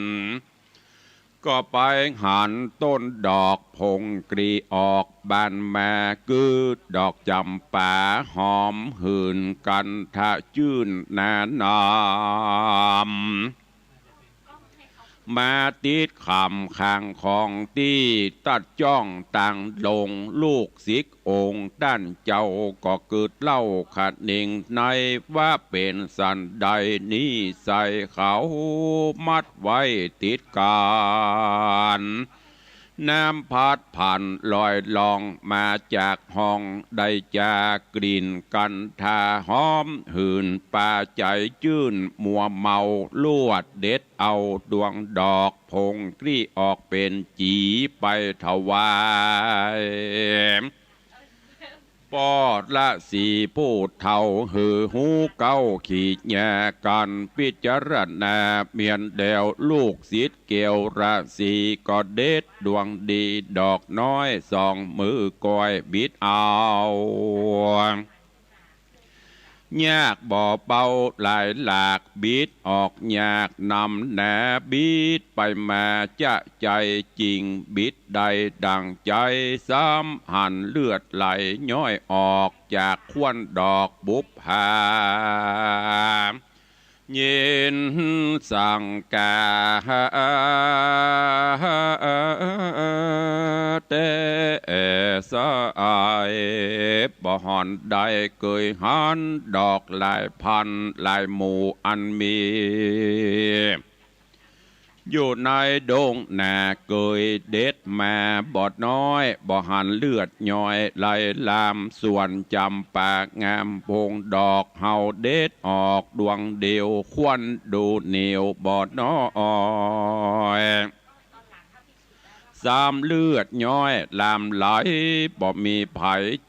ก็ไปหันต้นดอกผงกลีออกบานมา คือดอกจ๋ำปาหอมหื่นกันทะจื้นนานำ มาติดขำข้างของตี้ตัดจ้องตางลง ลูกศิษย์องค์ต้านเจ้าก็กึ๊ดเล่าคะเนงในว่าเป๋นสันใด นิสัยเขามัดไว้ติดกั๋น น้ำพัดผันลอยล่องมาจากห้อง ได้จากลิ่นกัณฑาหอมหื่นปาใจ๋จื้นมัวเมา ลวดเด็ดเอาดวงดอกผงกลีออกเป๋นจีไปถวาย ป้อฤๅษีผู้เฒ่าหื้อฮู้เก๊าขีญา กั๋นพิจารณาเมียนแล้ว ลูกศิษย์แก้วฤๅษีก็เด็ดดวงดีดอกน้อยสองมือก้อยบิดเอา ยากบ่เบาหลายหลากบิดออกยากนำนา บิดไปมาจะใจ๋จิ่ง บิดได้ดั่งใจ๋ สำหันเลือดไหลย้อยออกจากข้วนดอกบุปผา ยินสังกาเตสาย บ่ห่อนได้เกยหันดอกหลายพันหลายหมู่อันมี อยู่ในดงนาเกยเด็ดมาบ่น้อย บ่หันเลือดย้อยไหลลาม ส่วนจ๋ำปางามผงดอกเฮาเด็ดออกดวงเดียว ข้วนดูเหนียวบ่น้อย สำเลือดย้อยลามไหล บ่มีใผ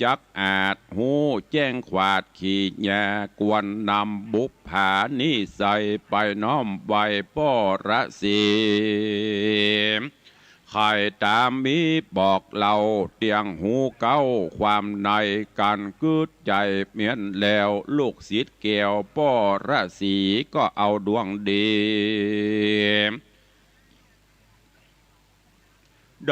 จักอาจฮู้แจ้งขวาดขีญา ควรนำบุปผานิสัยไปน้อมไหว้ป้อฤๅษี ใค่ต๋ามีบอกเล่าเตี้ยงฮู้เก๊าความใน กั๋นกึ๊ดใจ๋เมียนแล้ว ลูกศิษย์แก้วป้อฤๅษีก็เอาดวงดี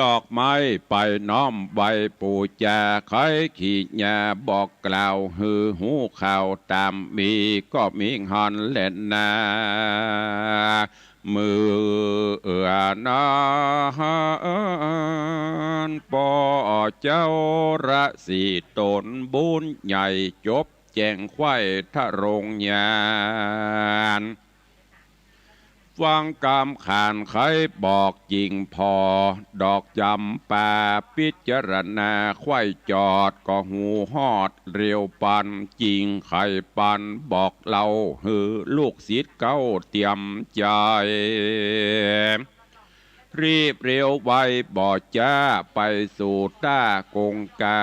ดอกไม้ไปน้อมไหว้ปู๋จา ใค่ขีญาบอกกล่าวหื้อฮู้ข่าวต๋ามมี ก็มีหั้นแลนา เมื่อนั้นป้อฤๅษีต๋นบุญใหญ่จบแจ้งไขว้ทรงญาณ ฟังกำขานใค่บอกจริงผ่อ ดอกจ๋ำปา ปิจารณาใค่จอด ก็ฮู้ฮอดเร็วปันจริง ใค่ปันบอกเล่าหื้อลูกศิษย์เก้าเตียมใจ๋ รีบเร็วไวบ่จ๊า ไปสู่ต้ากงกา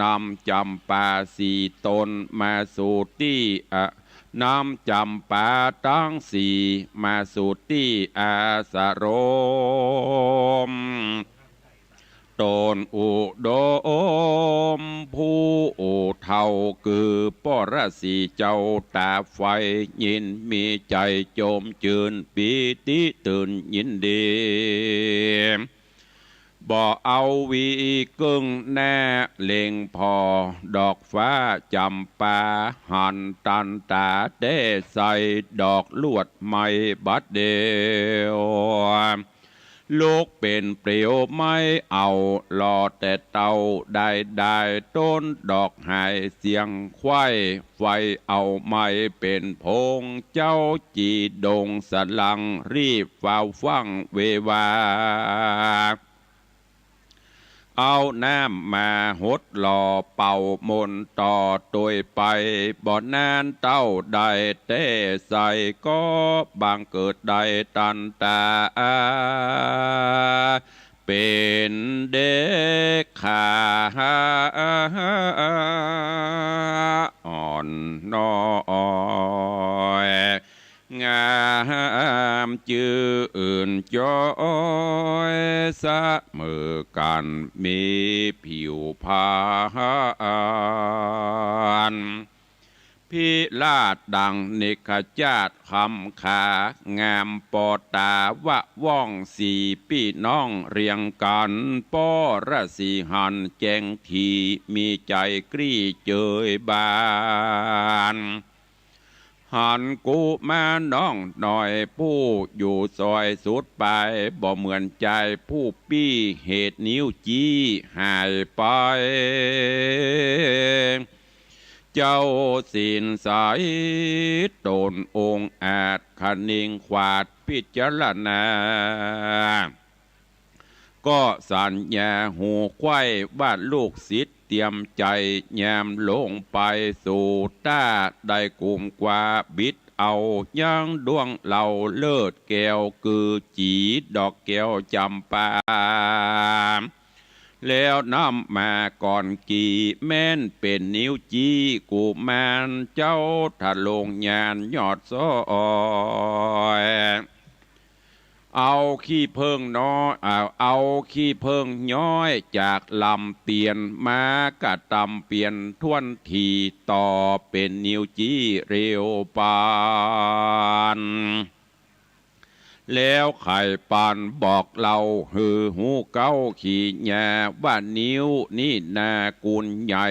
นำจ๋ำปาสี่ตนมาสู่ตี้ อะ นำจ๋ำปาตังสี่มาสู่ตี้อาสรม ต๋นอุดม ผู้เฒ่ากือป้อราศีเจ้าต๋าไฟ ยินมีใจ๋จมจื้นปีติตื่นยินดี บ่เอาวีเกิ่งหน้า เล็งผ่อดอกฟ้าจ๋ำปา หันตันต๋าแต๊ใส่ ดอกลวดไม้บัดเดียว ลุกเป๋นเปลวไหม้เอา หล่อแต่เต้าได้ได้ ต้นดอกหายเสียงไขว้ ไฟเอาไหม้เป๋นโผง เจ้าจีดงสลัง รีบฟ้าวฟั่งเววา เอาน้ำมาหดหล่อ เป่ามนต์ต่อตวยไป บ่นานเต้าได้แต๊ใส่ ก็บังเกิดได้ตันต๋า เป๋นเด็กขาอ่อนน้อย งามจื้นจ้อย เสมอกั๋นมีผิวพรรณ พิราชดังเนกจาตคำขา งามปอต๋าว่องสี่ปี้น้องเรียงกั๋น ป้อราศีหันแจ้งถี่ มีใจ๋กรี๊ดเจยบาน หันกุมารน้องน้อย ผู้อยู่ซอยสุดป๋าย บ่เหมือนจายผู้ปี้ เหตุนิ้วจี้หายไป เจ้าศีลใส ต๋นองอาจคะเนงขวาดพิจารณา ก็สัญญาหูไขว้ว่าลูกศิษย์เตียมใจ๋ ยามลงไปสู่ต้า ได้กุมกวาบิดเอายังดวงเหล้าเลิศแก้ว คือจี๋ดอกแก้วจ๋ำปา แล้วนำมาก่อนกี่ แม่นเป๋นนิ้วจี้กุมารเจ้า ทะลงญาณยอดซ้อย เอาขี้เผิ้งน้อย เอา เอาขี้เผิ้งย้อยจากลำเตียน มากระตำเปียนถ้วนถี่ ต่อเป๋นนิ้วจี้เร็วปาน แล้วไขปันบอกเล่าหื้อฮู้เก๊าขี่ยา ว่านิ้วนี้นากุณใหญ่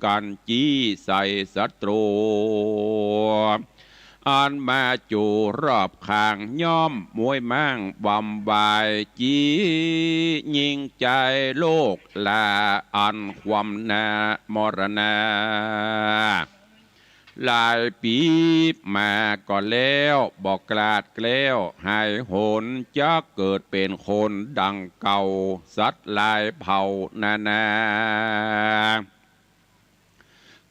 กั๋นจี้ใส่ศัตรู อันมาจู๋รอบข้าง ย่อมมวยม้างวำวาย จี้ยิงใจ๋โลกลา อันความหน้ามรณา หลายปี๋มาก็แล้ว บ่กลาดแคล้วหายหน จักเกิดเป๋นคนดังเก่า สัตว์หลายเผ่านานา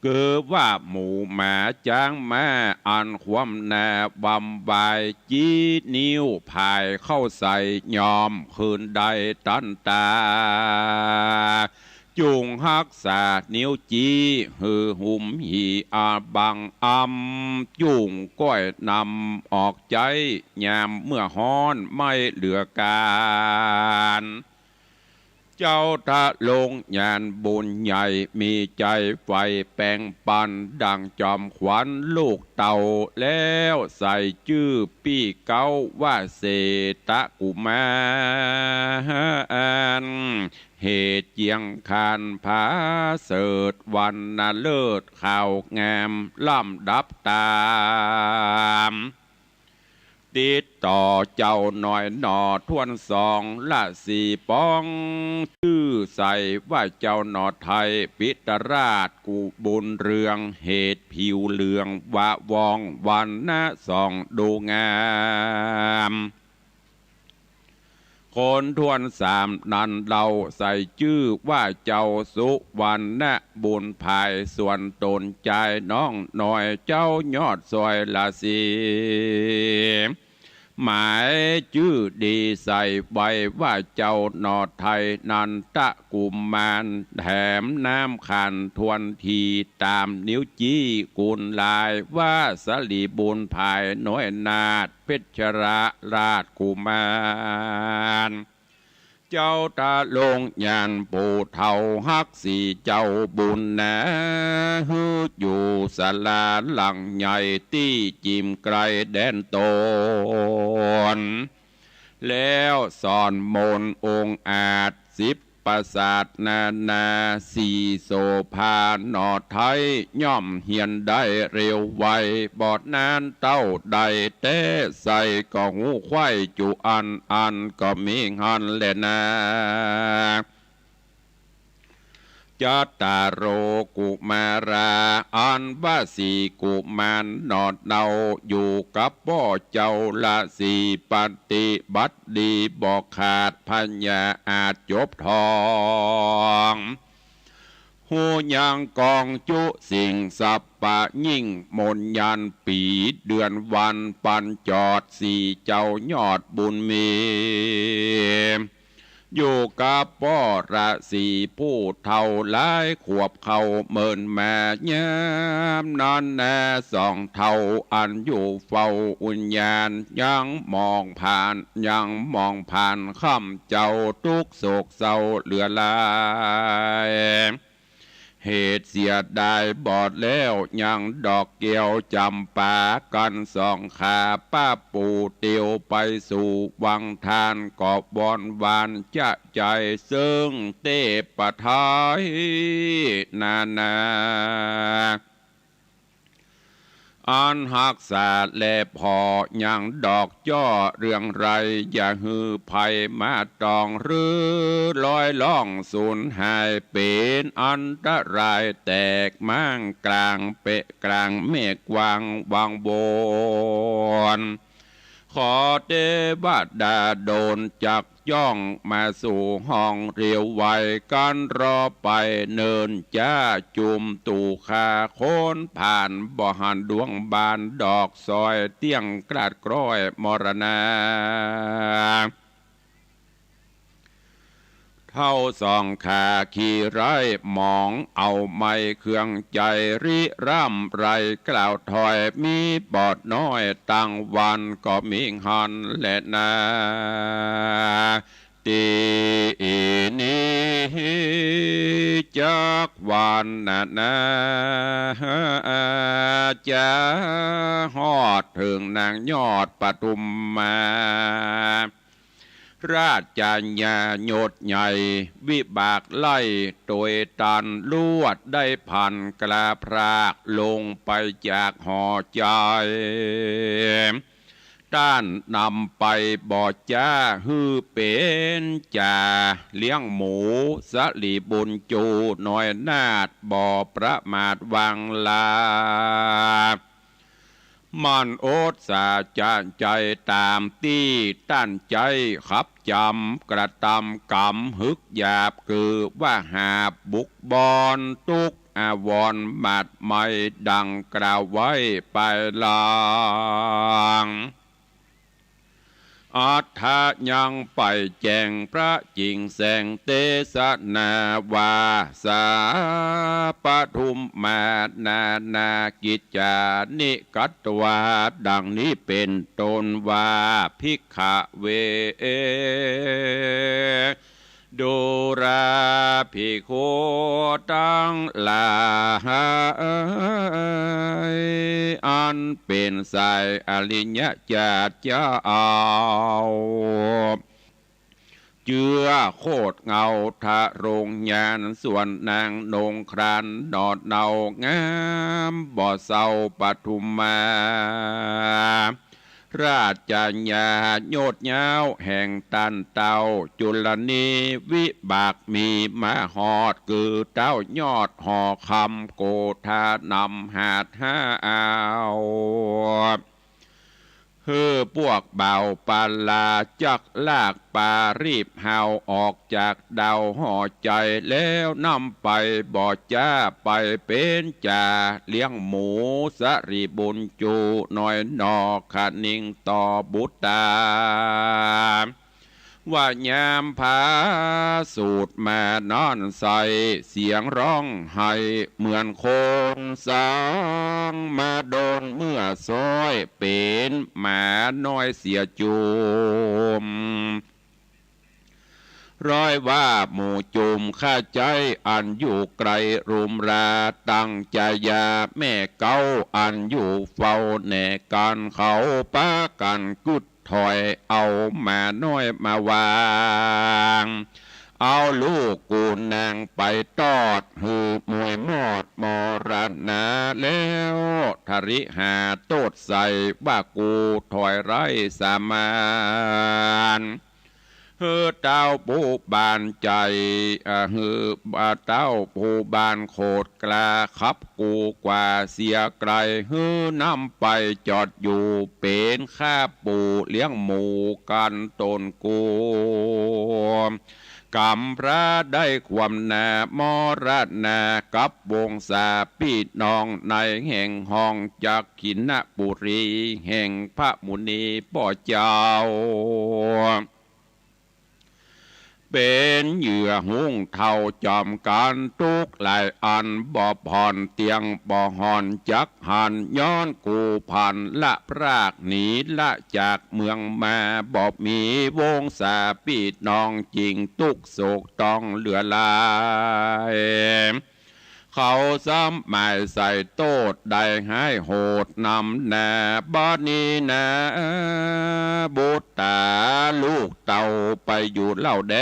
คือว่าหมูหมาจ๊างม้า อันความหน้าวำวาย จี้นิ้วผายเข้าใส่ ย่อมคืนได้ตันต๋า จุ่งฮักษานิ้วจี้หื้อหุมหีอาบังอำ จุ่งก้อยนำออกใจ๊ ยามเมื่อฮ้อนไม่เหลือกาญ เจ้าทะลงญาณบุญใหญ่ มีใจ๋ใฝ่แป๋งปัน ดังจอมขวัญลูกเต่า แล้วใส่จื้อปี้เก๊าว่าเศรษฐกุมาร เหตุเจียงคานผาเสริฐ วรรณเลิศขาวงาม ลำดับต๋าม ติดต่อเจ้าหน่อยหน่อถ้วนสองราศีป๋อง จื้อใส่ว่าเจ้าหน่อไทย ปิตราชกุบุญเรือง เหตุผิวเหลืองวะวอง วรรณะส่องดูงาม คนถ้วนสามนั้นเล่าใส่จื้อว่าเจ้าสุวรรณบุญภาย ส่วนต๋นจายน้องหน่อยเจ้ายอดซอยราศี หมายจื้อดีใส่ไว้ว่าเจ้าหน่อไทยนันทกุมาร แถมน้ำขันถ้วนทีต๋ามนิ้วจี้กุลลาย ว่าสลีบุญภายน้อยนาถ เพชรราชกุมาร เจ้าตะลงยานปู่เฒ่าฮักสีเจ้าบุญนา หื้ออยู่ศาลาหลังใหญ่ตี้จิมไกลแดนต๋น แล้วสอนมนต์องค์อาจสิบประสาทนานา สีโสภาหน่อไทย ย่อมเฮียนได้เร็วไว บ่นานเต้าใดแต๊ ใส่ก็ฮู้ไขว้จุอัน อันก็มีหั้นแลนา จัตตาโรกุมารา อันว่าสี่กุมารหน่อเนา อยู่กับป้อเจ้าราศี ปฏิบัติดีบ่ขาด พญาอาจจบทอง ฮู้ยังกองจุสิ่งสรรพยิ่ง มนต์ยันต์ปี๋เดือนวันปันจอด สี่เจ้ายอดบุญมี อยู่กับป้อราศีผู้เฒ่า หลายขวบเข้าเมินมา ยามนั้นนา สองเฒ่าอันอยู่เฝ้าอุญญาณ ยังมองผ่าน ยังมองผ่านค่ำเจ้า ตุ๊กข์โศกเศร้าเหลือหลาย เหตุเสียดายบ่แล้วยังดอกแก้วจ๋ำปา กั๋นสองข้าป้าปู่เตียวไปสู่วังทาน ก็วอนหวานจะใจ๋ เซิ่งเตพไทยนานา อันฮักษาแลผ่อ ยังดอกจ้อเรื่องไร อย่าหื้อภัยมาตอง หรือลอยล่องสูญหาย เป๋นอันตรายแตกม้างกลางเปะกลางเมฆกว้างวังวน ขอเตวดาโดนจักจ้องมาสู่ห้องเรียวไว กั๋นรอไปเนินจ้า จุมตู่ข้าคนผ่าน บ่หันดวงบานดอกซอย เตี้ยงกลาดกร้อยมรณา เฒ่าสองข้าขี้ไร้หมอง เอาไม้เครื่องใจ๋ริร่ำไรกล่าวถอย มีปอดน้อยตั้งวันก็มีหั้นแลนา ตี้นี้จักวันนานา จะฮอดเถิงนางยอดปทุมมา ราชญายศใหญ่วิบากไล่ โตยตันลวดได้พันกลาพราก ลงไปจากหอใจ๋ ต้านนำไปบ่จ้า หื้อเป๋นจ่าเลี้ยงหมู สลีบุญจูน้อยนาถ บ่ประมาทวางลา มันอดสาจะใจ๋ต๋ามตี้ต้านใจ๋ ขับจำกระตำก๋ำหึกหยาบ คือว่าหาบบุกบอน ตุ๊กอาวรณ์หมาดไหม้ ดังกล่าวไว้ปายหลัง อัฏฐะยังไปแจ้งพระจิ่งแสงเตสนาว่า สาปทุมมานานากิจจานิกัตวา ดังนี้เป๋นต้นว่า ภิกขเว ดูราภิกขุตังหลาย อันเป๋นสายอริยะเจ้า เจื้อโคตรเงาทะโรงญาณ ส่วนนางนงครานหนอดเนา งามบ่เศร้าปทุมมา ราชญายศยาวแห่งต้านเต้าจุลนี วิบากมีมาฮอด คือเต้ายอดหอคำ โกธานำหาดหาเอา หื้อพวกบ่าวปาลาจักลากปารีบเฮาออกจากเด้าห่อใจ๋ แล้วนำไปบ่จ้าไปเป๋นจ่าเลี้ยงหมู่ สะหรีบุญจูน้อยหนอ ขะนิงต่อบุตตา ว่ายามผาสูดมานั้นใส เสียงฮ้องไห้เหมือนคนสาง มาโดนเมื่อซ้อยเป๋นหมาน้อยเสียจุม ร้อยว่าหมู่จุมข้าใจ๊อันอยู่ไก๋รุมรา ตั้งจายาแม่เก๊าอันอยู่เฝ้าแหน่กั๋น เขาปากั๋นกึ๊ดถอยเอาหมาน้อยมาวาง เอาลูกกูนางไปตอด หื้อมวยมอดมรณาแล้ว ทริหาโต้ษใส่ว่ากูถอยไร้สามัญ หื้อเต้าผู้บานใจ๋ อ่า หื้อ อ่า เต้าผู้บานโขดกล้า ขับกูกว่าเสียไก๋ หื้อนำไปจอดอยู่เป๋นข้าปู่เลี้ยงหมู่กั๋นต๋นกู ก๋ำพร้าได้ความหน้ามรณากับวงศาปี้น้องในแห่งห้องจักขินปุรี แห่งพระมุนีป้อเจ้า เป๋นเหยื่อหุงเถ้าจอมกั๋น ตุ๊กข์หลายอันบ่ผ่อน เตียงบ่ห่อนจักหัน ย้อนกูผันละพรากหนีละจากเมืองมา บ่มีวงศาปี้น้อง จึงตุ๊กข์โศกต้องเหลือหลาย เขาซ้ำหมายใส่โต้ษได้ฮ้ายโหดนำหน้า บัดนี้นา บุตตาลูกเต้าไปอยู่เล่าแด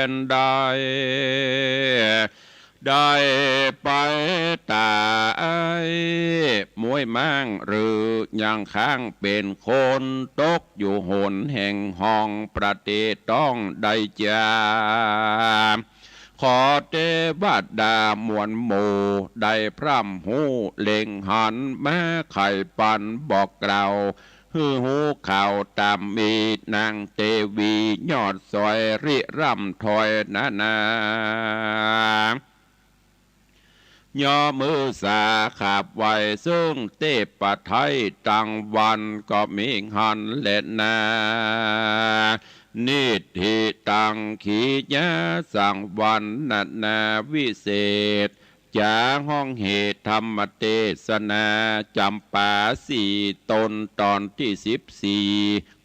นใด ได้ไปต๋ายมวยม้าง หรือยังค้างเป๋นคน ตกอยู่หนแห่งห้องประเทศต้องได้จา ขอเตวดามวลหมู่ ได้พร่ำฮู้เล็งหัน มาไขปันบอกกล่าว หื้อฮู้ข่าวต๋ามมี นางเตวียอดสอยริร่ำถอยนานา ย่อมือสาขาบไหว้ ซึ่งเตปะไทยตังวัน ก็มีหันแลนา นิทธิตังขียาสังวรรณนาวิเศษ จ๋าฮ้องเหตุธรรมเตสนา จ๋ำป๋าสี่ต๋นต๋อนตี้สิบสี่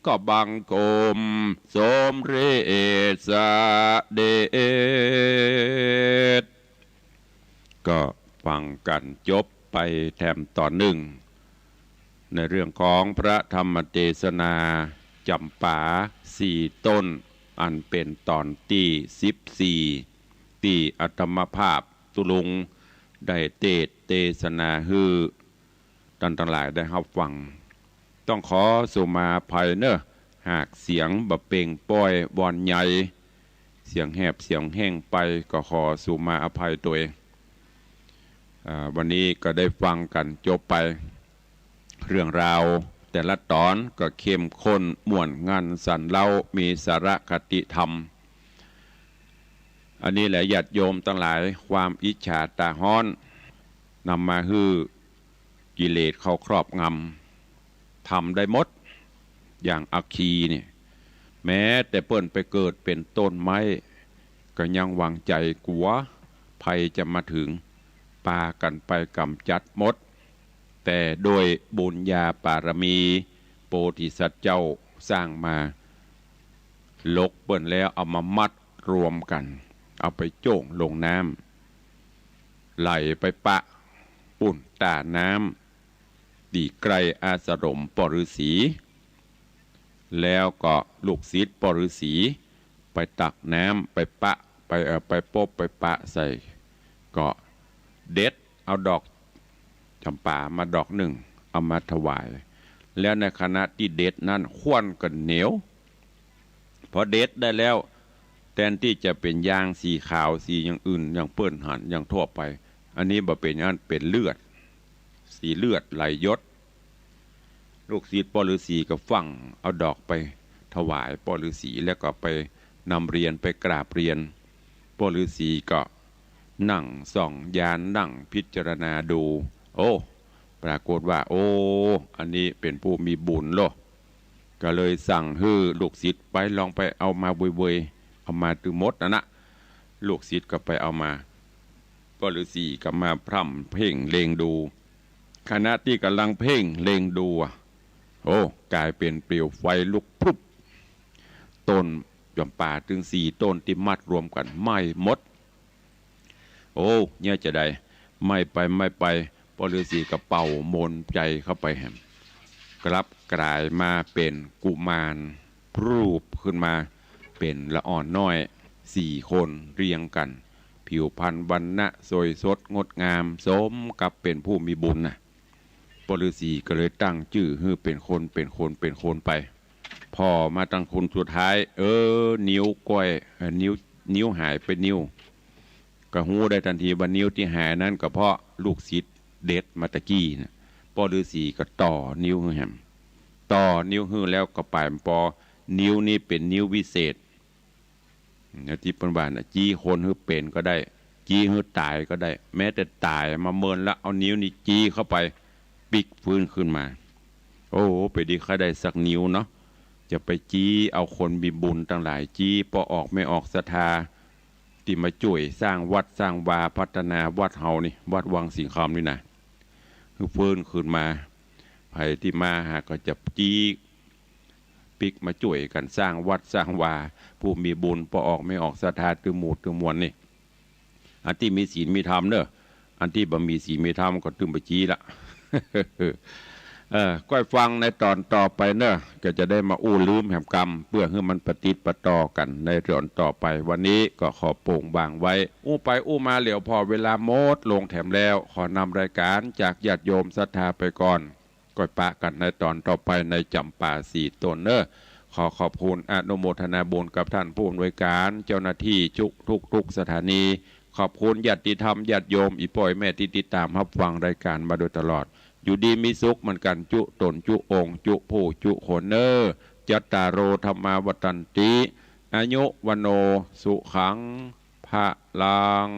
ก็บังคมสมเร็จเสด็จ ก็ฟังกั๋นจบไปแถมต๋อนนึ่ง ในเรื่องของพระธรรมเตสนาจ๋ำป๋าสี่ต๋น อันเป๋นต๋อนตี้สิบสี่ ตี้อาตมาภาพตุ๊ลุงได้เตสน์เตสนาหื้อ ต้านตังหลายได้ฮับฟัง ต้องขอสุมาอภัยเน่อ หากเสียงบ่เปล่งป้อยบ่อนใหญ่ เสียงแหบเสียงแห้งไป ก็ขอสุมาอภัยตวย อ่า วันนี้ก็ได้ฟังกั๋นจบไป เรื่องราวแต่ละต๋อนก็เข้มข้นม่วนงันสันเล้า มีสาระคติธรรม อันนี้แหละญาติโยมตังหลาย ความอิจฉาต๋าฮ้อน นำมาหื้อกิเลสเข้าครอบงำ ทำได้หมด อย่างอัคคีเนี่ย แม้แต่เปิ้นไปเกิดเป๋นต้นไม้ ก็ยังหวังใจ๋กั๋วภัยจะมาเถิง ปากั๋นไปก๋ำจัดหมด แต่โดยบุญญาปารมี โพธิสัตว์เจ้าสร้างมา หลกเปิ้นแล้วเอามามัดรวมกั๋น เอาไปโจ้งลงน้ำ ไหลไปปะปุ้นต้าน้ำ ตี้ใก้อาสรมป้อฤๅษี แล้วก็ลูกศิษย์ป้อฤๅษีไปตักน้ำไปปะ ไป เอ่อ ไปปบไปปะใส่ ก็เด็ดเอาดอกจ๋ำป๋ามาดอกนึ่ง เอามาถวาย แล้วในขณะตี้เด็ดนั้น ควันก็เหนียว พอเด็ดได้แล้ว แตนตี้จะเป๋นยางสีขาว สีอย่างอื่น อย่างเปิ้นหัน อย่างทั่วไป อันนี้บ่เป๋นอย่างนั้น เป๋นเลือด สีเลือดไหลหยด ลูกศิษย์ป้อฤๅษีก็ฟั่งเอาดอกไปถวายป้อฤๅษี แล้วก็ไปนำเรียน ไปกราบเรียน ป้อฤๅษีก็นั่งส่องญาณ นั่งพิจารณาดู โอ้ ปรากฏว่า โอ้ อันนี้เป๋นผู้มีบุญโล ก็เลยสั่งหื้อลูกศิษย์ไป ลองไปเอามาเวยๆ เอามาตึงหมดนั่นนะ ลูกศิษย์ก็ไปเอามา ป้อฤๅษีก็มาพร่ำเพ่งเล็งดู ขณะตี้ก่ำลังเพ่งเล็งดูอะ โอ้ ก๋ายเป๋นเปลวไฟลุกพรึบ ต้นจ๋ำปาตึงสี่ต้นตี้มัดรวมกั๋นไหม้หมด โอ้ เนี่ยจะใด ไหม้ไปไหม้ไป ป้อฤๅษีก็เป่ามนต์ใจ๋เข้าไปแหม กลับก๋ายมาเป๋นกุมาร พรูบขึ้นมา เป๋นละอ่อนน้อยสี่คนเรียงกั๋น ผิวพรรณวรรณะสวยสดงดงาม สมกับเป๋นผู้มีบุญน่ะ ป้อฤๅษีก็เลยตั้งจื้อหื้อเป๋นคน เป๋นคน เป๋นคนไป ผ่อมาตังคนสุดท้าย เออ นิ้วก้อย เออ นิ้ว นิ้วหายไปนิ้ว ก็ฮู้ได้ตันทีว่านิ้วตี้หายนั้นก็เพราะลูกศิษย์เด็ดมาตะกี้น่ะ ป้อฤๅษีก็ต่อนิ้วหื้อแหม ต่อนิ้วหื้อแล้วก็ป๋ายปอ นิ้วนี้เป๋นนิ้ววิเศษ นะ ตี้เปิ้นว่าน่ะ จี๊คนหื้อเป๋นก็ได้ จี๊หื้อต๋ายก็ได้ แม้แต่ต๋ายมาเมินละ เอานิ้วนี้จี๊เข้าไป ปิ๊กฟื้นขึ้นมา โอ้ ไปดีใค่ได้สักนิ้วเนาะ จะไปจี๊เอาคนมีบุญตังหลาย จี๊ป้อออกแม่ออกศรัทธา ตี้มาจ้วยสร้างวัดสร้างวา พัฒนาวัดเฮานี่ วัดวังสิงห์คำนี่นะ หื้อฟื้นขึ้นมา ใผตี้มาหาก็จะจี๊ปิ๊กมาจ้วยกั๋นสร้างวัดสร้างวา ผู้มีบุญป้อออกแม่ออกศรัทธา ตึงหมู่ตึงมวลนี่ อันตี้มีศีลมีธรรมเน่อ อันตี้บ่มีศีลมีธรรมก็ตึงบ่จี๊ละ เออ ก้อยฟังในต๋อนต่อไปเน่อ ก็จะได้มาอู้ลืมแหมกำ เปื้อหื้อมันปะติดปะต่อกั๋นในต๋อนต่อไป วันนี้ก็ขอโป่งวางไว้ อู้ไปอู้มาเหลียวผ่อเวลาหมดลงแถมแล้ว ขอนำรายก๋านจากญาติโยมศรัทธาไปก่อน ก้อยปะกั๋นในต๋อนต่อไปในจ๋ำปาสี่ต๋นเน่อ ขอขอบคุณอนุโมทนาบุญกับต้านผู้อำนวยก๋าน เจ้าหน้าตี้ทุก ทุกๆ สถานี ขอบคุณญาติธรรมญาติโยม อี่ป้ออี่แม่ตี้ติดต๋ามฮับฟังรายก๋านมาโดยตลอด อยู่ดีมีสุขเหมือนกั๋น จุ๊ต๋นจุ๊องค์ จุ๊ผู้จุ๊คนเน่อ จัตตาโร ธัมมา วัฑฒันติ อายุ วัณโณ สุขัง พะลัง